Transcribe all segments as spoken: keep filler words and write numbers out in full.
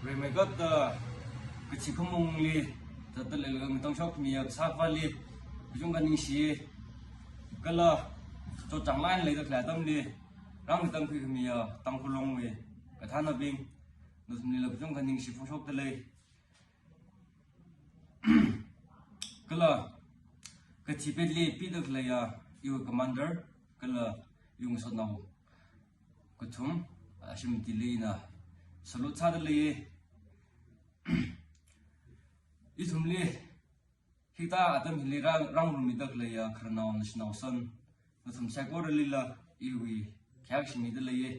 Rimeikapta kachi khamongli, zatda leilakha ngatangshokmiya kasā Akhava li kachungkha ningshi, kala chotchāng eina leida khalei atamli rāngatangkhui khamiya Tangkhul Longwui kathānabing, nathumlila kachungkha ningshi phongshokda lei. Kala kachi petli pida khaleiya iwui commander, kala iwui ngasotnao kathum, ashimtili ina salute sāda leiya. Ithumli hikathā atam hili rā-, rāngarummida khaleiya khararnao nashanao san, nathum saikoralila iwui khayākashi mida leiya.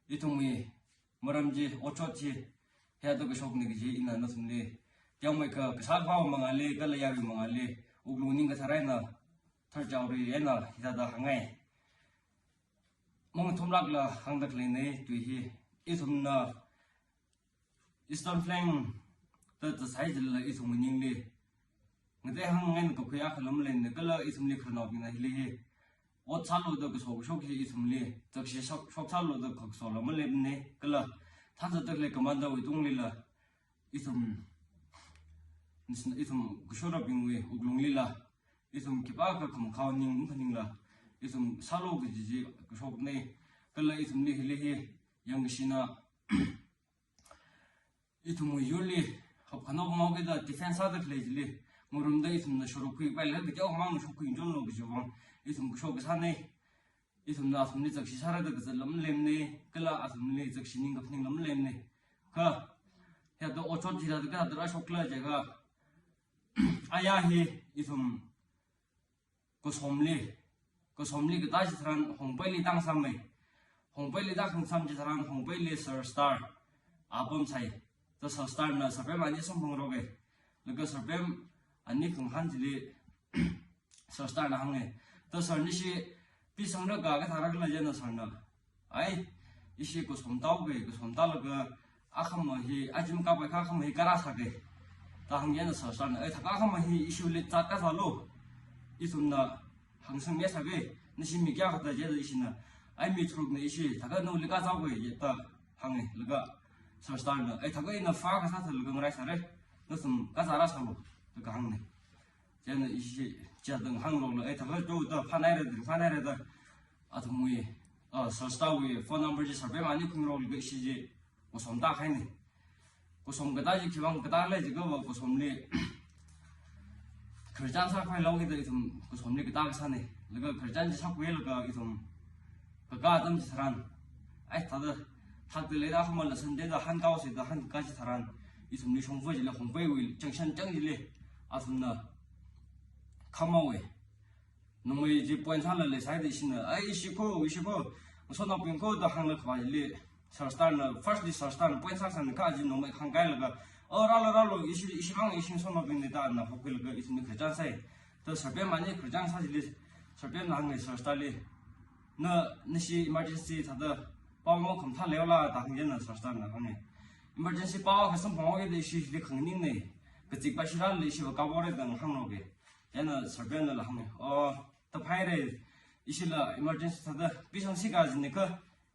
Ithumwui maram chi, otshot chi, hithāda kashokna kaji ina nathumli teomeikha kasā Akhava mangāli, kala yarui mangāli, wuklung ningkathar eina, tharchaori eina hithāda hāngngai. Mangathumlākla hāngda khaleina, tui hi ithumna Eastern Flank da zatsai chilala ithum ningli ngatei hāngngai eina kakhui akhala maleimana, kala ithumli khararnaobingna hili hi ot sālu da kaso kashok hi ithumli zakshi shok, shok sālu da kasola maleimana, kala thānzatda khalei commander wui tunglila ithum, ithum kashurabingwui wuklunglila ithum khipākha khamakhao ning, khaningla ithum sālu kaji chi kashokna, kala ithumli hili hi yangkashina ithumwui yurli hapkhano pamhaokida defense sāda khalei chili ngarumda ithumna shorkhui paila kateokhamang shorkhui chonlu kajiwui vang ithum kashok kasāna. Ithumna athumli zakshi sāra da kazatla maleimana, kala athumli zakshi ning kaphaningla maleimana. Kha hithāda otshot hithāda kathāda rāshokla jiakha, aya hi ithum Kasomli, Kasomli katā chitharan Hongpeili tāngasāmei. Hongpeili tākhangasām chitharan Hongpeili Sir Star apamsai. Da Sir Star na Sir Pem ani samphanghaowa. Laga Sir Pem ani khangahān chili Sir Star na hānga. Da Sir nishi pisangra ka kathāra khala jina Sir na, ai, ishi kasom tāhaowa, kasom tālaga akhama hi, aja makappai akhama hi kara sāga da hānga. Sir Star na, ai, thākha akhama hi ishiwuili zat kasālu, ithumna hāngsangmi sāga, nashi mi kayākha da jida ishina, ai, mi tharukna ishi, thākha nawuili kazāhaowa da hānga. Laga Sir Star na, ai, thākha ina phā kasā thālaga ngarai sāra, nathum kazāra sālu da kahāngna. Chieina ishi chida ngahānlu, ai, thākha to da phānaira da, phānaira da, athumwui, ah, Sir Star wui phone number chi Sir Pem ani khuingarokli ishi chi kasom tākahaina. Kasom katā chi khiwuivang katāla jiakha va Kasomli khararchan sākhavai leikida ithum Kasomli katā kasāna. Laga khararchan chi sākhuilaga ithum kakā atam chitharan, ai, thāda thakda leida akhamala sānda da hāngkahaosa da hāngkakā chitharan, ithumli shongfa chili Hongpeiwui junction chang chili athumna khamhaowa. Nongmei chi point sāla leisai da ishina, ai, ishi kho, ishi kho, ngasotnaobing kho da hānglaga khavai chili Sir Star na, firstly Sir Star na point sāsāna, kha chi nongmei khangkailaga, o, rālu, rālu, ishi, ishi vang, ishi ngasotnaobingna da na hokhuilaga ithumli khararchan sāi. Da Sir Pem ani khararchan sā chili Sir Pem na hānga Sir Star li, na, nashi emergency thāda pao makhamathā leihaola da hānga. Chieina Sir Star na hānga, emergency pao akha samphanghaowa da ishili khanganingna, kazip paishi rāli ishi va kaphaora da ngahānlu ga. Chieina Sir Pem nala hānga, o, da phaira, ishila emergency thāda pisangsika jina kha,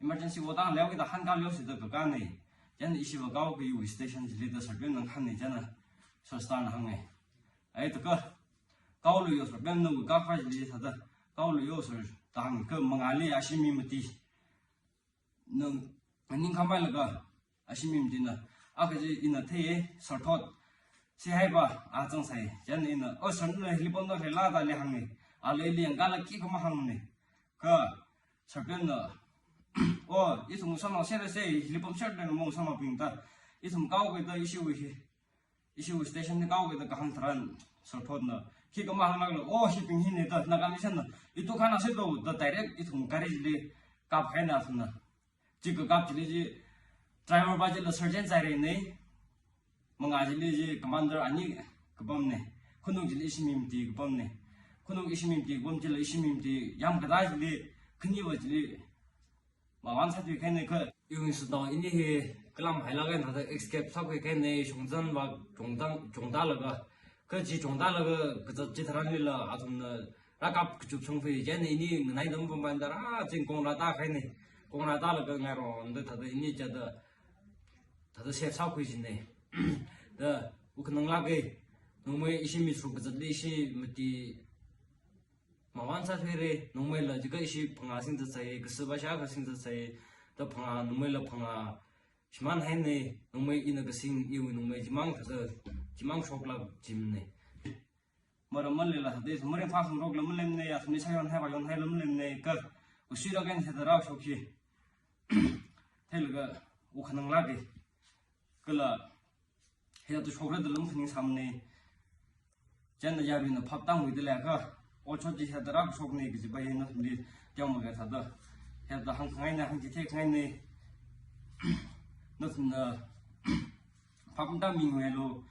emergency oda leihaowa da hāngkā leihaosa da kakāna. Chieina ishi va kaoka iwui station chili da Sir Pem na hānga. Chieina Sir Star na hānga, ai, thākha kaolu yo Sir Pem, nawui kakhavai chili thāda kaolu yo Sir da hānga. Kha mangāli ashi mi mati, nang, nganingkhampailaga ashi mi matina, akha chi ina theiya, Sir Thot, Sihaipa, a zangsai. Chieina ina, o, Sir na hili pamda khaleila da ili hānga. Ali ili yangkālaga khikha mahāngna. Kha Sir Pem na, o, ithum ngasotnao serra sei, hili pamserra da ngasotnaobing da, ithum kaoga da ishiwui hi, ishiwui station li kaoga da kahāng tharan, Sir Thot na khikha mahānglākla, o, hibing hina da, Naga Mission na, ithum khana sito da direct ithum gari chili kapkahaina athumna. Chi kakap chili chi driver pa chila Sergeant Zairei na, mangā chili chi commander ani kapamna, khanuk chili ishi mi mati kapamna, khanuk ishi mi mati kapam chila ishi mi mati yāmkatā chili, khaniva chili mavān sāthuikahaina. Kha iwui ngasotnao ini hi kalam hailāk eina thāda escape sākhuikahaina, shongzan va chongda, chongdalaga. Kha chi chongdalaga kazat chitharanlila athumna rākap kachup shongfa, chieina ini nganai dam pamban da rā ching kong rātākahaina. Kong rātālaga ngaironda thāda ini chida thāda safe sākhui jina. Da, wukhanang lāka, nongmei ishi mi suk kazatli ishi mati mawan sāthuira, nongmeila jiakha ishi phangā singzatsai, kasā bashā kasingzatsai, da phangā, nongmeila phangā shimānhaina, nongmei ina kasing, iwui nongmei chimang thāda, chimang shoklāk jimna. Maram maleila thāda, ithum maringphā khangarokla maleimana, athumli sāyonhaiva yonhaila maleimana, kha, ushira kain thāda rāshok hi. Theilaga, wukhanang lāka. Kala, hithāda shokra da lam khaning sāmana. Chieina yaruina phap tāngwui da leiakha, otshot chi hithāda rāshokna kajiva hi nathumli teomeikha thāda. Hithāda hāngkhangaina, hāngchithei khangaina. Nathumna phap matāmingwui lo,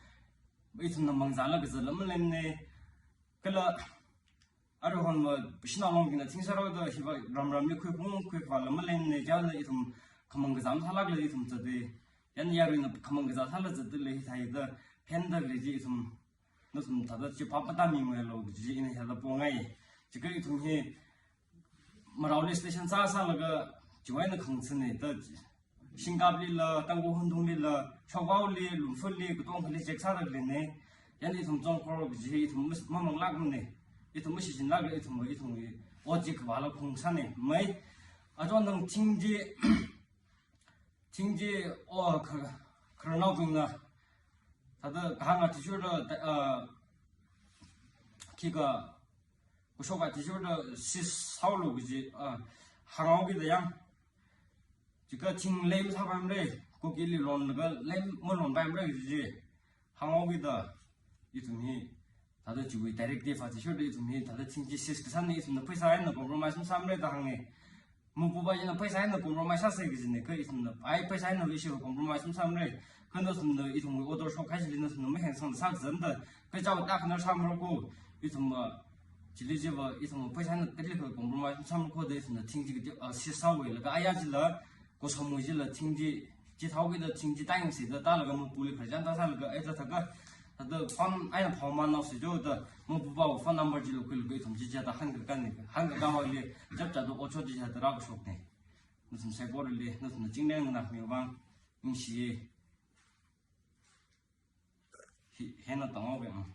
ithumna mangzāla kazatla maleimana. Kala, aruihonva shanao longbingna thing sāra da hiva ramramli khuiphung khuikhavāla maleimana, chieina ithum khamang kazā masālākla ithum zata. Chieina yaruina khamang kazā sāla zatda lei, hithāda phenda lei chi ithum, nathum thāda chi phap matāmingwui lo kaji ina hithāda pongai. Jiakha ithum hi maraoli station sāsālaga chiwui eina khangathana da, Singkaplila, Tangkhul Hundunglila, Shokvaoli, Lunphunli, katongkhali check sāda leina. Chieina ithum Chongkhor kaji hi ithum mas-, mamanglākmana. Ithum mashichinlākla ithum, ithumwui ot chi khavāla khuisāna. Mai, achon nang thing chi, thing chi, o, kha-, khararnaobingna thāda kahāng athishurda, ah, khikha, kashok athishurda seize sālu kaji, ah, hānghaokida yang. Jiakha thing lei masāpaimara, Kukili lonlaga lei malonpaimara kaji chi hānghaokida, ithum hi thāda chiwui directive athishurda ithum hi thāda thing chi seize kasāna, ithumna pheisā eina compromise masāmara da hānga. Mapupa china pheisā eina compromise sāsa kajina, kha ithumna, ai, pheisā eina ishiva compromise masāmara. Kha nathumna ithumwui order shokkahai chili nathumna mahengsangda sākazatda, kha chao ta khanar sāmara ko, ithumva, chili chiva, ithumva pheisā eina kalikha compromise masāmara ko da ithumna thing chi kati, ah, seize sāhaowa, laga aya chila, kosomwui chila thing chi, chithaokida thing chi tangsida tālaga mapuli khararchan tāsālaga, ai, thāda thākha, thāda phone eina phone manhaosi jo da, mapupawui phone number chila khuilaga ithum chi chithāda hāngkakāna, hāngkakāwuili, chapchāda otshot chi chithāda rākashokna. Nathum saikorali, nathumna chingri nganākhami vang, ningshiya. Hi, hina tanghaowa.